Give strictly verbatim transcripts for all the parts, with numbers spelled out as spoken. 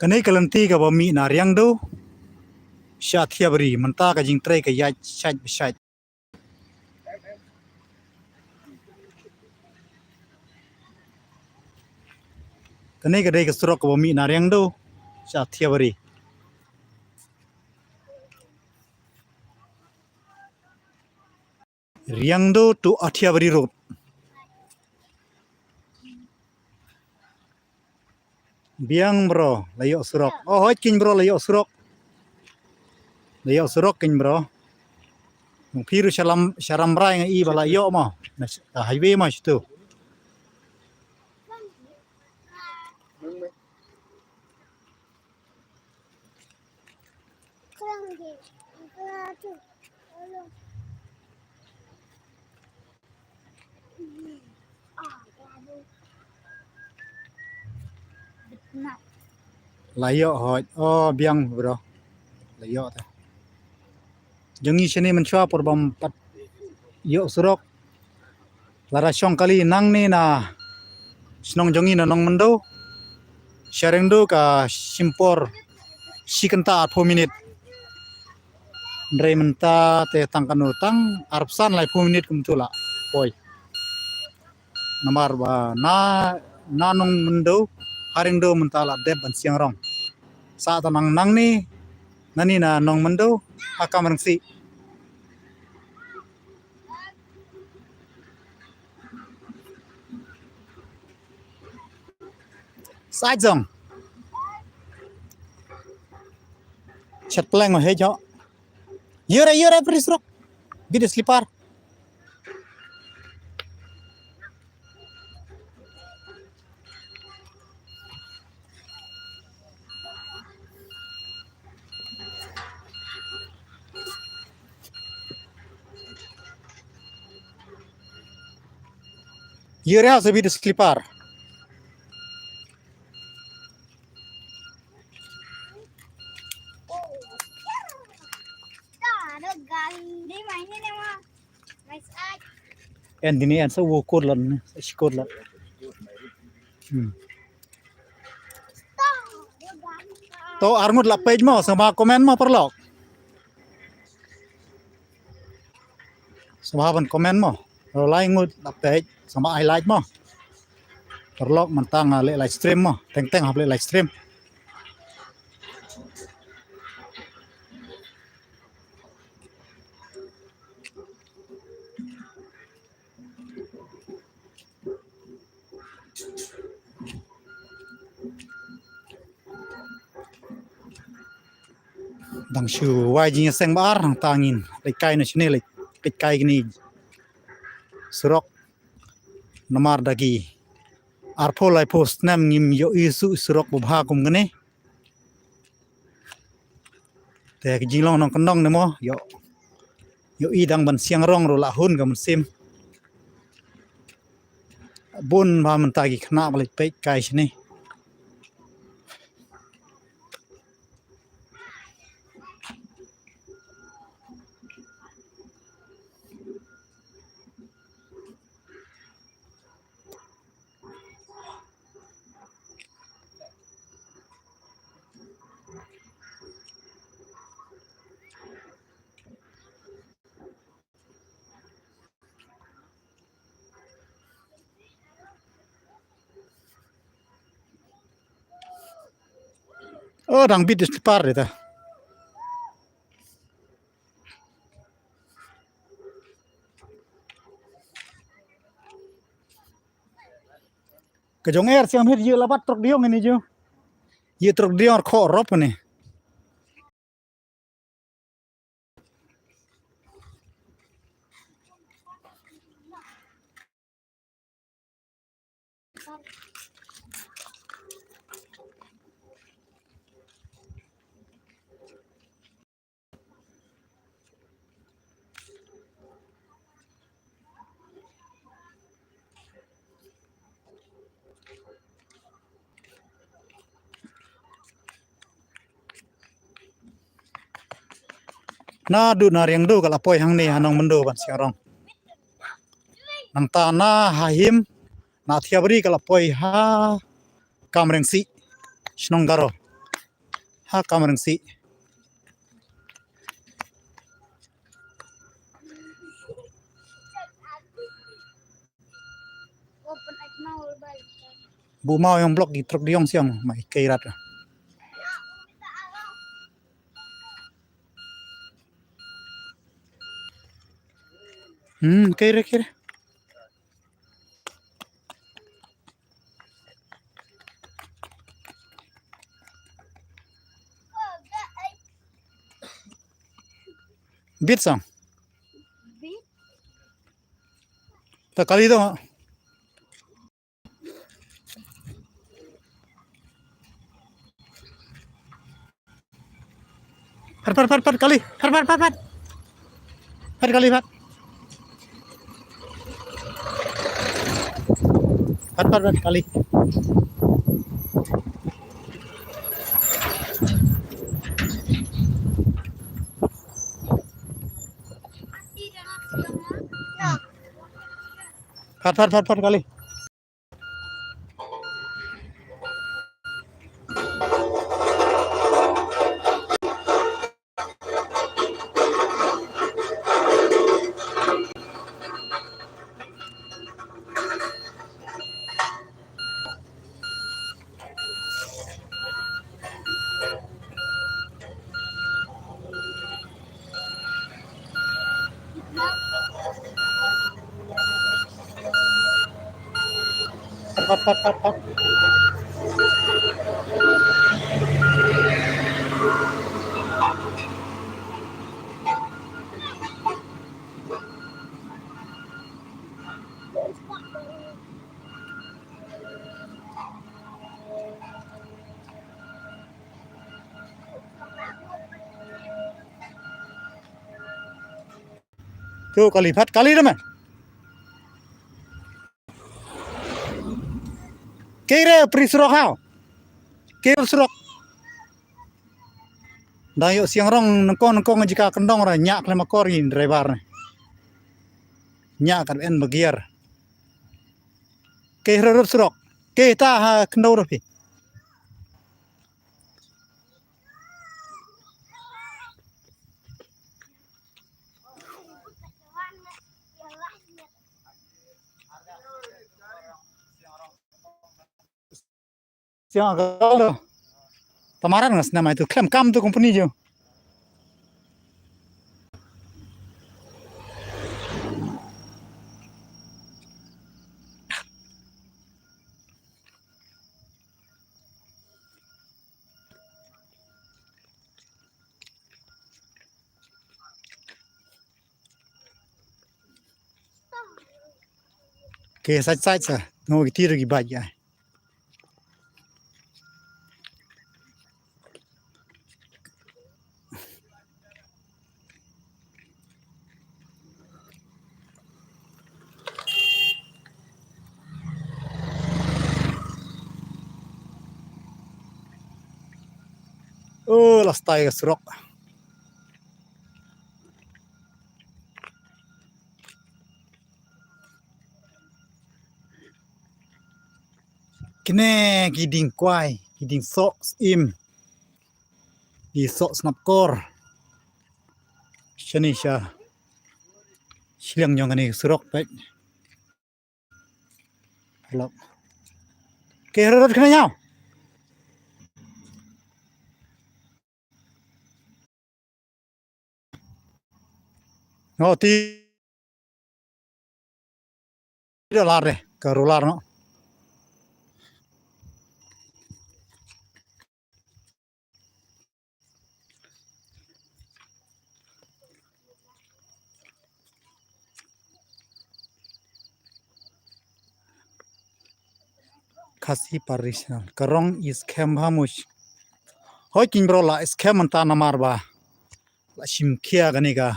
Kane ka lynti kaba mih na Riangdo sha Athiabari, mynta ka jingtrei ka ïaid shait ba shait. Kane ka dei ka surok kaba mih na Riangdo sha Athiabari. Riangdo to Athiabari Road. Biang bro, la ïoh surok. Oh, hoi kin bro, la ïoh surok. La ïoh surok kin bro. Phi ruh shalam, sharam rai nga i ba la ïoh mo. Na sh-, highway mo shitu. La ïoh hoi. Oh, biang bro. La ïoh te. Jong ngi shane mynshuwa por bym pat ïoh surok. Lada shong kali nangne na shnong jong ngi na Nongmyndew, sha Riangdo ka shim por shi kynta arphew minit. Hynrei mynta te tang kano, tang arphew san laiphew minit kumtu la poi. Namar ba na, na Nongmyndew ha Riangdo mynta la dep ban siang rong. Sa ta nang nangne nani na Nongmyndew ha Kamrengsi. Sa jong. Chet pleng ma he jo. Yore, yore, pris rok. Bit slipar. Yore ha sa bit slipar. En dini en sa wo kod lan, sa shi kod lan. Hmm. To ar ngut la page mo, sa ma comment mo paralok. Sa ma ban comment mo. Lai ngut la page, sa ma ai like mo. Paralok mynta nga leh live stream mo. Teng teng hap leh live stream. Dang shu wai jingïaseng ba ar nangta ngin leit kai na shane, leit kai kine surok. Namar da ki arphew laiphew snem ngim ïohi shuh surok babha kum kane. Te ka jinglong nongkyndong ne mo, ïoh, ïohi dang ban siang rong ruh la hun ka mynsiem. Bun ba mynta ki khynnah ba leit peit kai shane. Oh, dang bit slipar de ta. Ka jong er siam hit ïa labat trok diong ini ju. Ïa trok diong kho rop ini. Naduh na Riangdo ka la poi hangne ha Nongmyndew ban siang rong. Nangta na ha Him, na Thiabari ka la poi ha Kamrengsi, shnong Garo. Ha kam reng si. Bu mau yang blok di truk diong siang mai kairat. Hmm, kere kere. Bit sang. Ta kali to. Pat, pat, pat, pat, kali. Pat, pat, pat, pat. Pat, kali, pat. Pat, pat, pat, kali. Pat, pat, pat, pat, kali. Tu kali pat kali dah man. Kere pri surok hau. Kere surok. Dang ïoh siang rong nengkong nengkong jika kendong ra nyak lem akor in driver ne. Nyak kan en bagiar. Kere rot surok. Kere ta ha kendong rapi. Siang akal tu. Tamaran ngas nama itu klem kam tu company je. Ke sait sait sa ngo ki tiro ki baj ya. Oh, la stai ka surok. Kine ki dieng kwai, ki dieng soh syiem. Ki soh snap kor. Shane sha shiliang jong kane surok peit. Hello. Ke rot kane nyaw. No ti. Ida lar de, ka rular no. Khasi Parish na. Ka rong is kem hamush. Hoi king bro la is kem anta namar ba. La shim khia kane ka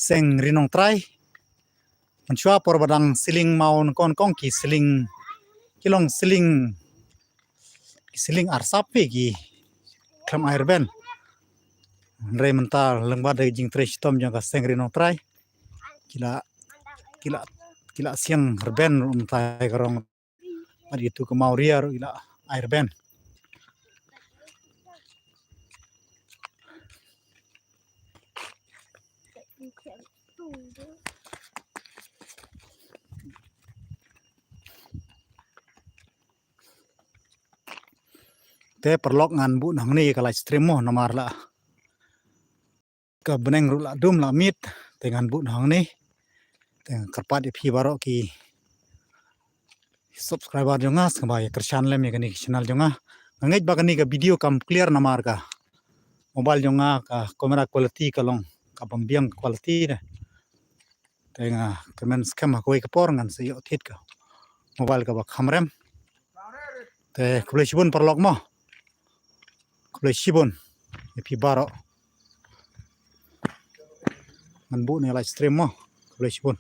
seng Ri Nongtrai. Mynshuwa por ba dang sling maw nyngkong nyngkong ki sling, ki long sling, ki sling arsap hi ki khlem ai rben. Hynrei mynta lyngba da ka jingtrei shitom jong ka seng Ri Nongtrai, ki la, ki la, ki la siang rben mynta ka rong. Bad itu ka mawria ruh i la ai rben. Te paralok, ngan buh nangne ka live stream mo, namar la ka bneng ruh la dum la miet. Te ngan buh nangne. Te nga kyrpad ïa phi baroh ki subscriber jong nga, sngewbha ïa kyrshan lem ïa kane ka channel jong nga. Nga ngeit ba kane ka video kam clear namar ka mobile jong nga ka camera quality ka long ka bym biang quality de. Te nga kmen skhem ha kawei ka por ngan sa ïoh thied ka mobile kaba kham rem. Te khublei shibun paralok mo. Khublei shibun ïa phi baroh. Ngan buh ne live stream mo. Khublei shibun.